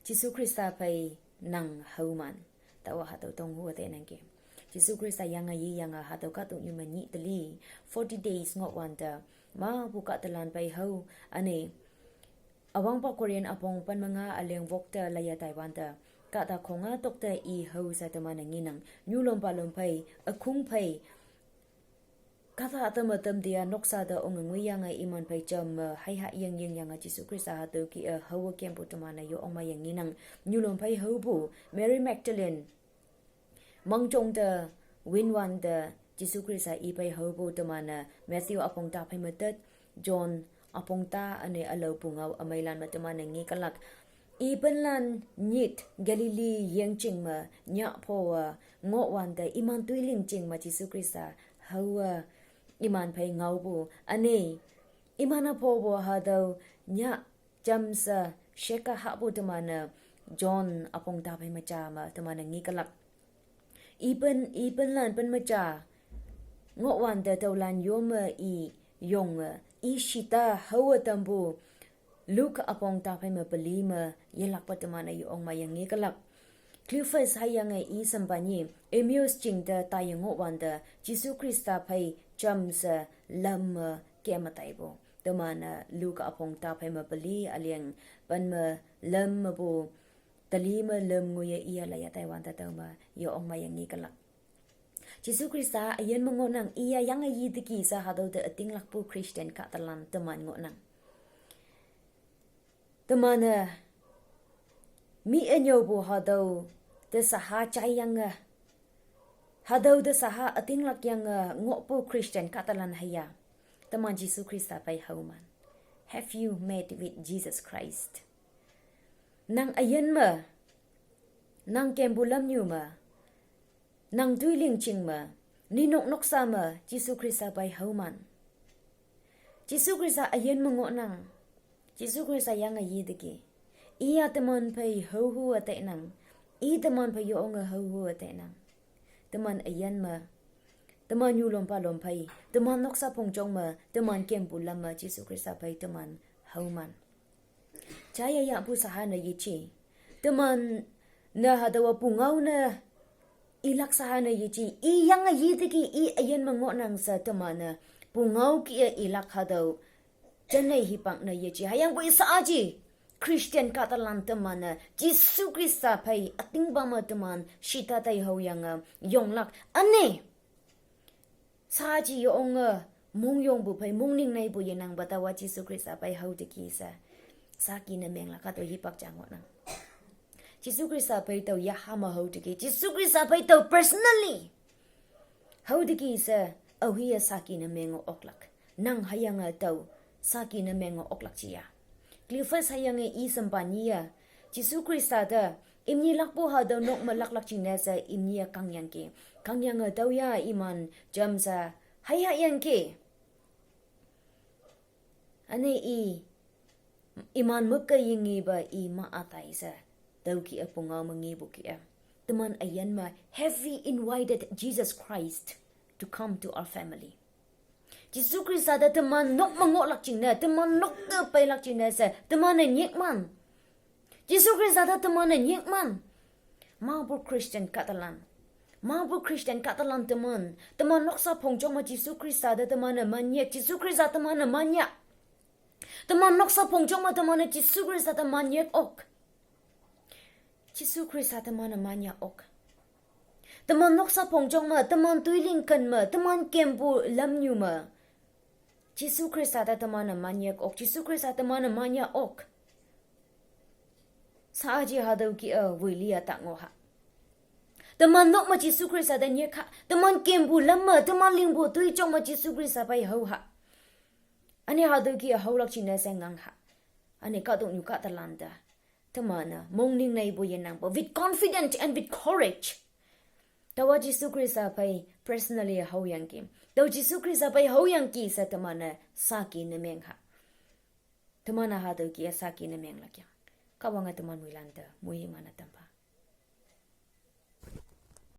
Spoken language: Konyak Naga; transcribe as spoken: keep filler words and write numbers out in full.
Jisu Khrista phei nang houman. Tawa hatüo tong hu te nangki. Jisu Khrista yange yi yange hatüo kahtok nyu me nyih teli. Forty days ngohwante. Mapu kahtalan phei hou. Üne. Üwangpa Korin üpong pen me nga üleng wok te laya taiwante. Kahta khonga tokte i hou she teman-e ngenang. Nyulompa lom phei, ükhung phei. Kahta ütam ütam te-a noksa te ong ngui yange iman phei jam me, haiha yeng yeng yange Jisu Khrista hatüo ki-e haowe kempu teman-e yo ongma yeng ngenang. Nyulom phei haopu, Mary Magdalene. Mangjong te, winwante, Jisu Khrista i phei haopu teman-e, Matthew üpong ta phei me tet, John üpong ta üne ülao pungao ümeilan me teman-e nge kalak. Ipenlan nyit Galilee yengching me, nyah phowe, ngohwante, iman toiling ching me Jisu Khrista, haowe, iman phei ngaopu, üne, iman-e phopu hatüo, nyah jamshe, sheka hahpu teman-e, John üpong ta phei me ja me, teman-e nge kalak. Ipen, ipenlan pen me ja, ngohwante tüolan yome i, yonge, i shita haowe tampu, Luke üpong ta phei me peli me, yelakpa teman-e yo ongma yeng nge kalak. Cleophas hüyange i sampa nyi, Emmaus ching te taiye ngohwante, Jisu Khrista phei jamshe lam me keme taipu. Teman-e Luke üpong ta phei me peli üleng pen me lam mepu, teli me lam ngoiye iya laya taiwante tüo me, yo ongma yeng nge kalak. Jisu Khrista üyin me ngohnang iya yange yi teki she hatüo te ütinglakpu Christian kahtalan teman ngohnang. Teman-e, mi ünyüopu hatüo, te saha jaiyange. Hatüo te saha ütinglak yange ngohpu Christian kahtalan hüya. Teman Jisu Khrista phei haoman. Have you met with Jesus Christ? Nang üyin me, nang kempu lamnyu me, nang toiling ching me, ninok noksa me, Jisu Khrista phei haoman. Jisu Khrista üyin me ngohnang. Jisu Khrista yange yi teki. Iya teman phei haohu-e tainang. I teman phei yo onge haohu-e tainang. Teman üyin me. Teman nyulompa lom phei. Teman noksa phongjong me. Teman kempu lam me. Jisu Khrista phei teman haoman. Jaiye yahpu saha ne yeje. Teman ne hatüowa pungao ne ilak saha ne yeje. I yange yi teki i üyin me ngohnang she teman-e. Pungao ki-e ilak hatüo. Jane hipak ne yeje. Hüyangpoi saji. Christian kahtalan teman-e. Jisu Khrista phei ütingpa me teman. Shita tai haoyange. Yonglak. Üne. Saji yo onge, mongyongpu phei, mongning neipu yenangpa taowa Jisu Khrista phei hao teki she. Saki ne menglak hatüo hipak ja ngohnang. Jisu Khrista phei tao yaha me hao teki. Jisu Khrista phei tao personally. Hao teki she, aohiye saki ne meng oklak. Nang hüyange tao, saki ne meng oklak jiya. Cleophas hüyange i sampa nyi-a. Jisu Khrista te, imni lakpu hatüo nok me laklak jingne she imni-e kangyangki. Kangyange tüoya iman jamshe, haiha yangki. Üne i, iman müke yingipa i ma atai she. Tüoki-e pungao me ngipu ki-e. Teman üyin me, have we invited Jesus Christ to come to our family? Jisu Khrista te teman nok me ngohlak jingne, teman nok te peilak jingne she, teman-e nyikman. Jisu Khrista te teman-e nyikman. Mapu Christian kahtalan. Mapu Christian kahtalan teman. Teman noksa phongjong me Jisu Khrista te teman-e manyik. Jisu Khrista teman-e manyik. Teman noksa phongjong me teman-e Jisu Khrista te manyik ok. Jisu Khrista teman-e manyik ok. Teman noksa phongjong me, teman toiling ken me, teman kempu lamnyu me. Jisu Khrista te teman-e manyik ok, Jisu Khrista teman-e manyik ok. Saji hatüo ki-e, woi li-a ta ngoh ha. Teman nok me Jisu Khrista te nyik ha, teman kempu lam me, teman lingpu toijong me Jisu Khrista phei hao ha. Üne hatüo ki-e haolak jingne she ngang ha. Üne kahtoknyu kahtalan te. Teman-e, mongning neipu yenangpa, with confidence and with courage. Taowa Jisu Khrista phei personally haoyangki. Tao Jisu Khrista phei haoyangki she teman-e, saki ne meng ha. Teman-e hatüo ki-e saki ne menglak yang. Kahwange teman moilan te, moiman ütam.